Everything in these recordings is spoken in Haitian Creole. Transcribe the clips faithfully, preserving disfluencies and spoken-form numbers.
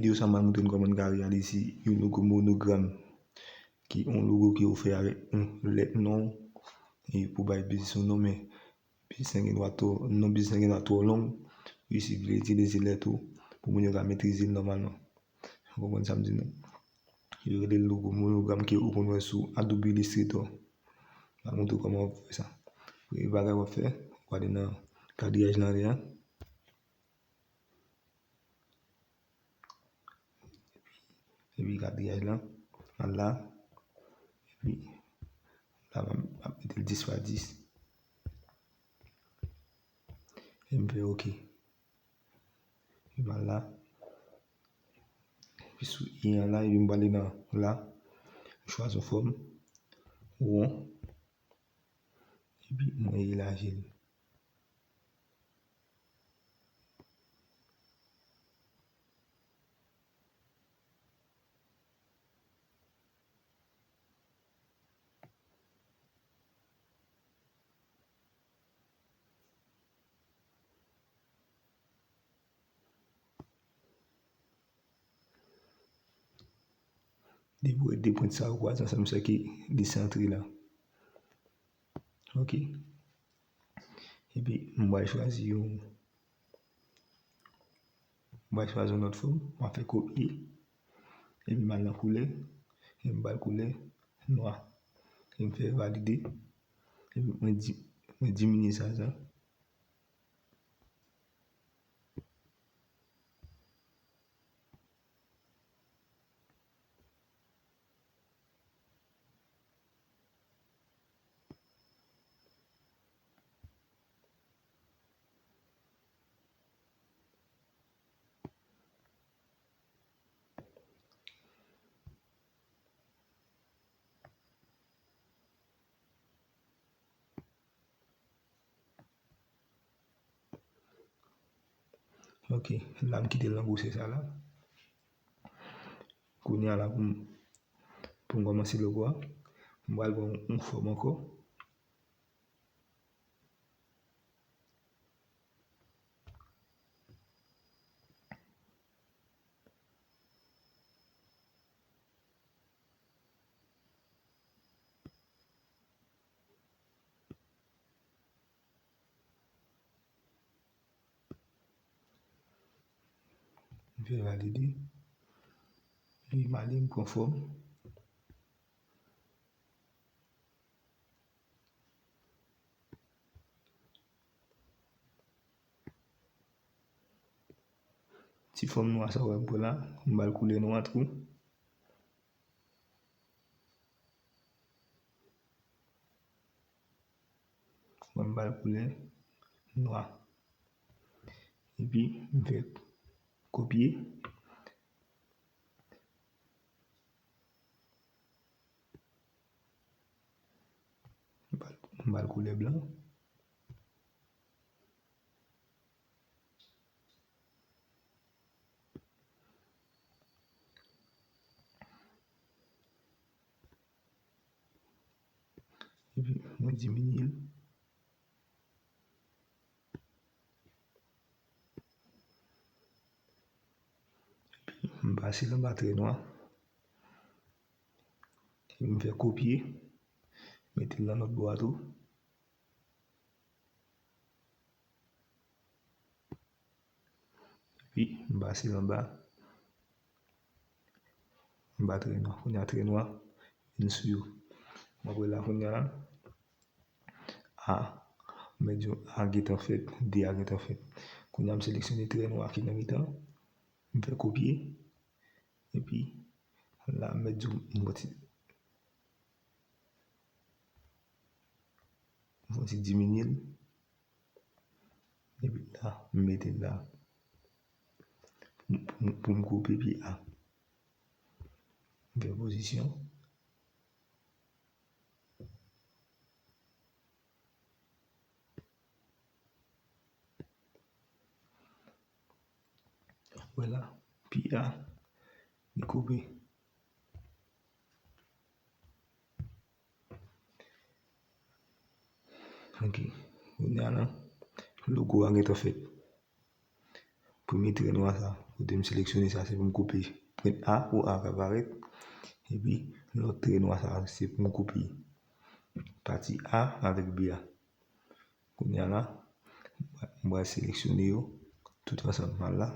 Videyo sa m pral montre nou kòman n ka reyalize yon logo monogram, ki yon logo ke ou fè avèk yon lèt non w, e pou bay biznis ou non, men biznis lan gen dwa twò, non biznis lan gen dwa twò long, ou jis vle itilize lèt ou pou moun yo ka metrize l nòmalman. Ou konprann sa m di nou? Yo rele l logo monogram ke ou konn wè sou Adobe Illustrator. M ap montre w kòman w fè sa. Premye bagay w ap fè, w ale nan kadriyaj lan deja. Epi kadriyaj lan, al la. Epi la, m ap mete l dis pa dis. E m fè oke. Epi m al la. Epi sou i an la, epi m prale nan la. M chwazi yon fòm won. Epi mwen elaji l. Depi w wè de pwent sa yo kwaze ansanm, sa ki li santre la. Oke. Epi m pral chwazi yon, m pral chwazi yon lòt fòm. M ap fè kopye. Epi m al nan koulè. Epi m pral koulè nwa. Epi m fè valide. Epi mwen di, mwen diminye sa, sa. Ok, la m kite l nan gwosè sa la. Kounye a la pou m, pou m kòmanse logo a, m pral pran yon fòm ankò. M fè valide. Epi m ale, m pran fòm. Ti fòm nwa sa w wè m pran la, m ba l koulè nwa tou. Mwen m ba l koulè nwa. Epi m fè kopye. M ba l, m ba l koulè blan. Epi mwen diminye l. Epi m pase l anba trè nwa. Epi m fè kopye, mete l nan lòt bò a tou. Epi m pase l anba. M ba trè nwa. Kounye a trè nwa vin sou yo. M ap wè la kounye a la. A, m mèt di w A gentan fèt, de a gentan fèt. Kounye a m seleksyone trè nwa ki nan mitan. M fè kopye. Epi la m mèt di w m fè ti, m fè ti diminye l. Epi la, m mete l la. Pou m, pou m, pou m koupe pye a. M fè pozisyon. Wè la, pye a, li koupe. Ok. Kounye a la, logo a gentan fèt. Premye trè nwa sa, Kote m seleksyone sa, se pou m koupe print A, pou A ka parèt. Epi, lòt trè nwa sa, se pou m koupe pati A avèk B a. Kounye a la, m pral seleksyone yo tout ansanm. M al la.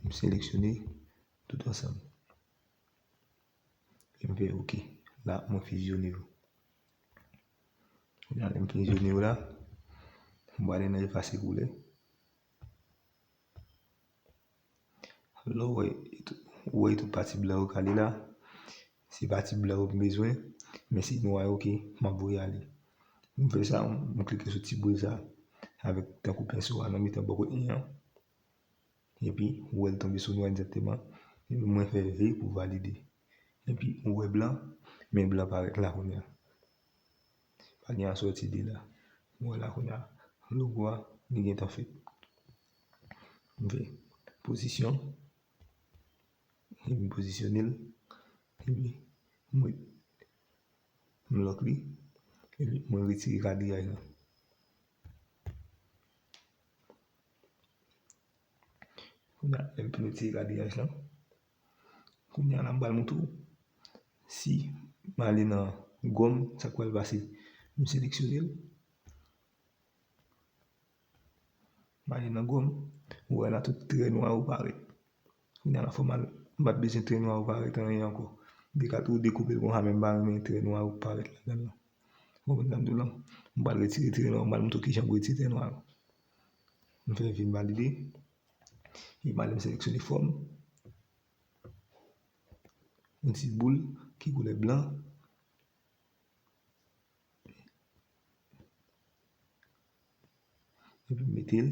M seleksyone tout ansanm. M fè oke. La, mwen fizyone yo. Kounye a, lè m fizyone yo la, m prale nan efase koulè. Lè w wè, ou wè tout pati blan yo k ale la, se pati blan yo m bezwen, men si nwa yo ke m ap voye ale. M fè sa, m klike sou ti boul sa, avèk tankou penso a nan mitan bò kote li an. Epi, ou wè l tonbe sou nwa egzakteman. Epi, mwen fè V pou valide. Epi, ou wè blan, men blan parèt la kounye a. Panye a sòti de la. Ou wè la kounye a, logo a, li gentan fèt. M fè pozisyon. Epi, m pozisyone l. Epi, mwen, m lòk li. Epi, mwen retire kadriyaj la. Kounye a, lè m fin retire kadriyaj la, kounye a la, m pral montre w. Si m ale nan gòm, sa k pral pase? M seleksyone l. M ale nan gòm, ou wè la tout trè nwa yo parèt. Kounye a la, fò m al, m pa t bezwen trè nwa yo parèt anyen ankò. M te ka tou dekoupe l konsa, men m pa renmen trè nwa yo parèt ladan l lan. Ou konprann sa m di w lan? M pral retire trè nwa yo, m pral montre w kijan pou retire trè nwa yo. M fè V m valide. Epi m ale m seleksyone fòm. Yon ti boul ki koulè blan. Epi m mete l,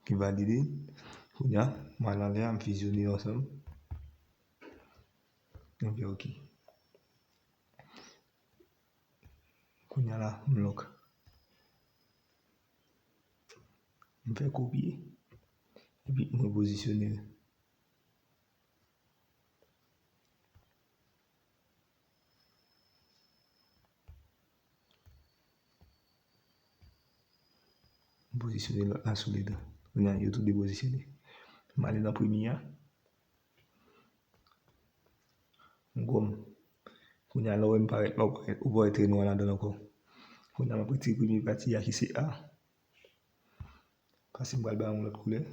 ki valide. Kounye a, m al anlè a, m fizyone yo ansanm. M fè oke. Kounye a la, m lòk. M fè kopye. Epi m repozisyone l. M pozisyone lòt la sou li tou. Kounye a, yo tou de pozisyone. M ale nan premye a. Gòm. Kounye a, lè w wè m parèt la, ou pa wè trè nwa ladan l ankò. Kounye a, m ap retire premye pati a ki se A. Pase m pral ba yon lòt koulè.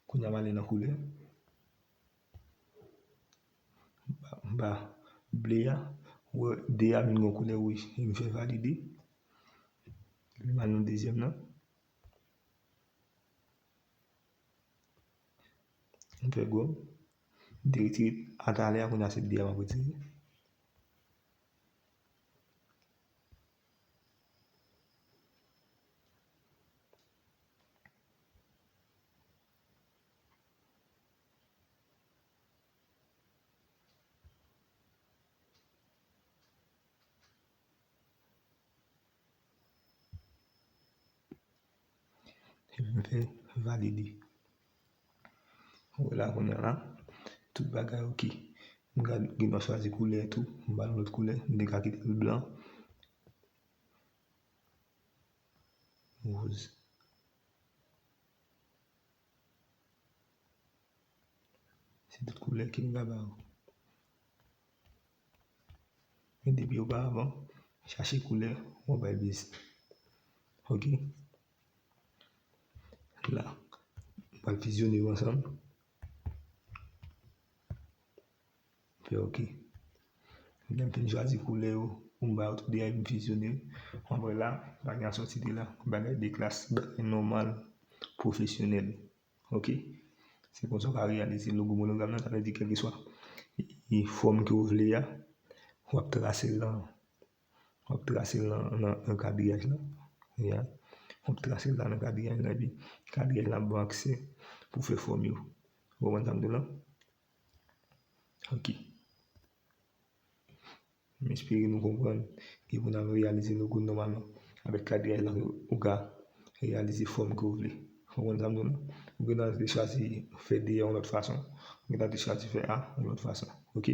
Kounye a m ale nan koulè. M ba, m ba ble a, ou wè de a vin gon koulè wouj. E m fè valide. Epi m al nan dezyèm nan. M fè gòm. M te retire a talè a, kounye a se de a m ap retire. Epi m fè valide. Ou wè la kounye a la, tout bagay oke. M gad, gen dwa chwazi koulè tou, m ba l yon lòt koulè, m te ka kite l blan. Woz. Se tout koulè ke m ka ba ou. Men depi oparavan, chache koulè, w ap bay baz. Oke. La, m pral fizyone yo ansanm. Fè oke. Lè m fin chwazi koulè yo, pou m ba yo tou de a, m fizyone yo. Apre la, bagay la sòti de la. Bagay de klas, bagay nòmal, pwofesyonèl. Oke? Se konsa w ka reyalize logo Monogram nan, sa vle di kèlkeswa fòm ke w vle a, w ap trase l nan, w ap trase l nan, nan, nan kadriyaj la. Ya. W ap trase l la nan kadriyaj la, epi kadriyaj la ap ba w aksè pou fè fòm yo. Ou konprann sa m di w la? Ok. M espere nou konprann ki pou n al reyalize logo nòmalman avèk kadraj la, ou ka reyalize fòm ke w vle. Konprann sa m di w la? Ou gentan te chwazi fè de a yon lòt fason. Ou gentan te chwazi fè a yon lòt fason. Ok?